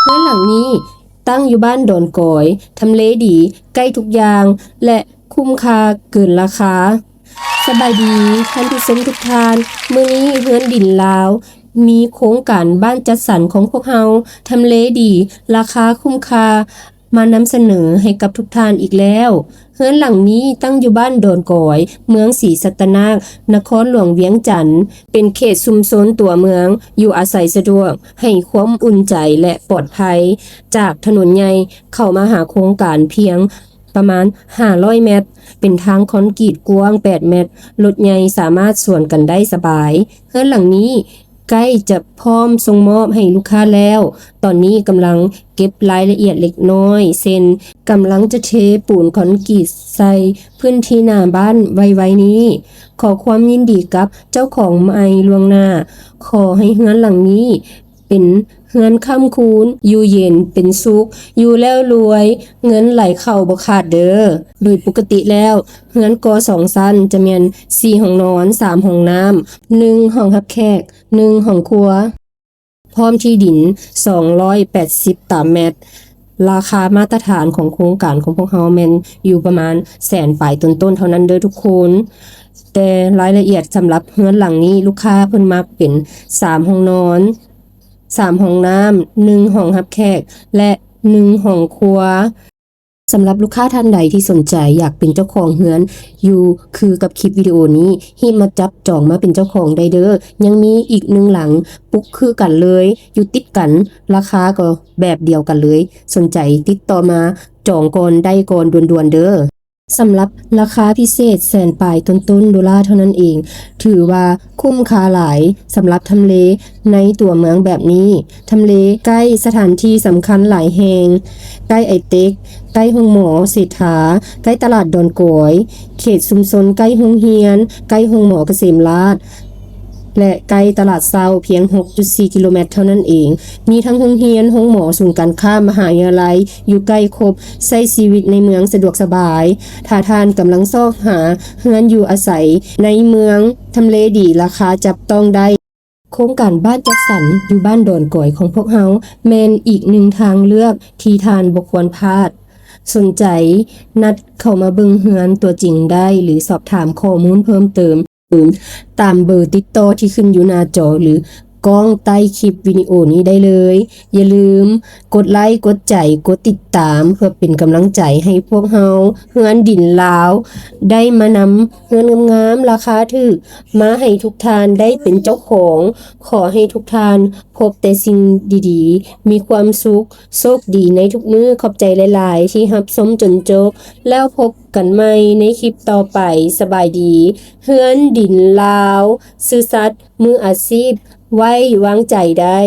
ເຮືອນຫຼັງນີ້ຕັ້ງຢູ່ບ້ານດອນກອຍ, ທຳເລດີ, ໃກ້ທຸກຢ່າງ ແລະ ຄຸ້ມຄ່າເກີນລາຄາ. ສະບາຍດີທ່ານຜູ້ຊົມທຸກທ່ານ, ມື້ນີ້ເຮືອນດິນລາວມີໂຄງການບ້ານຈັດສັນຂອງພວກເຮົາ, ທຳເລດີ, ລາຄາຄຸ້ມຄ່າ ມານຳສະເໜີໃຫ້ກັບທຸກທ່ານອີກແລ້ວ. ເຮືອນຫຼັງນີ້ຕັ້ງຢູ່ບ້ານດອນກອຍ, ເມືອງສີສັດຕະນາກ, ນະຄອນຫຼວງວຽງຈັນ, ເປັນເຂດຊຸມຊົນຕົວເມືອງ, ຢູ່ອາໄສສະດວກ, ໃຫ້ຄວາມອຸ່ນໃຈ ແລະ ປອດໄພຈາກຖະໜົນໃຫຍ່ເຂົ້າມາຫາໂຄງການພຽງປະມານຫ້າຮ້ອຍແມັດ, ເປັນທາງຄອນກຣີດກວ້າງແປດແມັດ, ລົດໃຫຍ່ສາມາດສວນກັນໄດ້ສະບາຍ. ເຮືອນຫຼັງນີ້ ໃກ້ຈະພ້ອມສົ່ງມອບໃຫ້ລູກຄ້າແລ້ວ. ຕອນນີ້ກຳລັງເກັບລາຍລະອຽດເລັກນ້ອຍ ເຊັ່ນ ກຳລັງຈະເທປູນຄອນກຣີດໃສ່ພື້ນທີ່ໜ້າບ້ານໄວໆນີ້. ຂໍຄວາມຍິນດີກັບເຈົ້າຂອງໃໝ່ລ່ວງໜ້າ. ຂໍໃຫ້ເຮືອນຫຼັງນີ້ເປັນເຮືອນຄ້ຳຄູນ, ຢູ່ເຢັນເປັນສຸກ, ຢູ່ແລ້ວລວຍ, ເງິນໄຫຼເຂົ້າບໍ່ຂາດເດີ້. ໂດຍປົກກະຕິແລ້ວ ເຮືອນກໍສອງຊັ້ນຈະແມ່ນສີ່ຫ້ອງນອນ, ສາມຫ້ອງນ້ຳ, ໜຶ່ງຫ້ອງຮັບແຂກ, ໜຶ່ງຫ້ອງຄົວ ພ້ອມທີ່ດິນສອງຮ້ອຍແປດສິບຕາແມັດ. ລາຄາມາດຕະຖານຂອງໂຄງການຂອງພວກເຮົາແມ່ນຢູ່ປະມານແສນປາຍຕົ້ນໆເທົ່ານັ້ນເດີ້ທຸກຄົນ. ແຕ່ລາຍລະອຽດສຳລັບເຮືອນຫຼັງນີ້ ລູກຄ້າເພິ່ນມັກເປັນສາມຫ້ອງນອນ, ສາມຫ້ອງນ້ຳ, ໜຶ່ງຫ້ອງຮັບແຂກ ແລະ ໜຶ່ງຫ້ອງຄົວ. ສຳລັບລູກຄ້າທ່ານໃດທີ່ສົນໃຈຢາກເປັນເຈົ້າຂອງເຮືອນຢູ່ຄືກັບຄລິບວິດີໂອນີ້, ຮີບມາຈັບຈອງມາເປັນເຈົ້າຂອງໄດ້ເດີ້. ຍັງມີອີກໜຶ່ງຫຼັງປຸກຄືກັນເລີຍ, ຢູ່ຕິດກັນ, ລາຄາກໍແບບດຽວກັນເລີຍ. ສົນໃຈຕິດຕໍ່ມາຈອງກ່ອນໄດ້ກ່ອນດ່ວນໆເດີ້. ສຳລັບລາຄາພິເສດແສນປາຍຕົ້ນໆໂດລາເທົ່ານັ້ນເອງ, ຖືວ່າຄຸ້ມຄ່າຫຼາຍສຳລັບທຳເລໃນຕົວເມືອງແບບນີ້. ທຳເລໃກ້ສະຖານທີ່ສຳຄັນຫຼາຍແຫ່ງ, ໃກ້ໄອເຕັກ, ໃກ້ໂຮງໝໍເສດຖາ, ໃກ້ຕະຫຼາດດອນກອຍ, ເຂດຊຸມຊົນໃກ້ໂຮງຮຽນ, ໃກ້ໂຮງໝໍກະເສມລາດ ແລະ ໃກ້ຕະຫຼາດເຊົ້າພຽງຫົກຈຸດສີ່ກິໂລແມັດເທົ່ານັ້ນເອງ. ມີທັງໂຮງຮຽນ, ໂຮງໝໍ, ສູນການຄ້າ, ມະຫາວິທະຍາໄລ ຢູ່ໃກ້ຄົບ, ໃຊ້ຊີວິດໃນເມືອງສະດວກສະບາຍ. ຖ້າທ່ານກຳລັງຊອກຫາເຮືອນຢູ່ອາໄສໃນເມືອງ, ທຳເລດີ, ລາຄາຈັບຕ້ອງໄດ້. ໂຄງການບ້ານຈັດສັນຢູ່ບ້ານດອນກອຍຂອງພວກເຮົາ ແມ່ນອີກໜຶ່ງທາງເລືອກທີ່ທ່ານບໍ່ຄວນພາດ. ສົນໃຈນັດເຂົ້າມາເບິ່ງເຮືອນຕົວຈິງໄດ້ ຫຼື ສອບຖາມຂໍ້ມູນເພີ່ມເຕີມຕາມເບີຕິດຕໍ່ທີ່ຂຶ້ນຢູ່ໜ້າຈໍ ຫຼື ກ້ອງໃຕ້ຄລິບວິດີໂອນີ້ໄດ້ເລີຍ. ຢ່າລືມກົດໄລ, ກົດໃຈ, ກົດຕິດຕາມ ເພື່ອເປັນກຳລັງໃຈໃຫ້ພວກເຮົາ. ເຮືອນດິນລາວ ໄດ້ມານຳເຮືອນງາມໆ ລາຄາຖືກ ມາໃຫ້ທຸກທ່ານໄດ້ເປັນເຈົ້າຂອງ. ຂໍໃຫ້ທຸກທ່ານພົບແຕ່ສິ່ງດີໆ, ມີຄວາມສຸກ, ໂຊກດີໃນທຸກມື້. ຂອບໃຈຫຼາຍໆທີ່ຮັບຊົມຈົນຈົບ. ແລ້ວພົບກັນໃໝ່ໃນຄລິບຕໍ່ໄປ. ສະບາຍດີ. ເຮືອນດິນລາວ, ຊື່ສັດ, ມືອາຊີບ, ໄວ້ວາງໃຈໄດ້.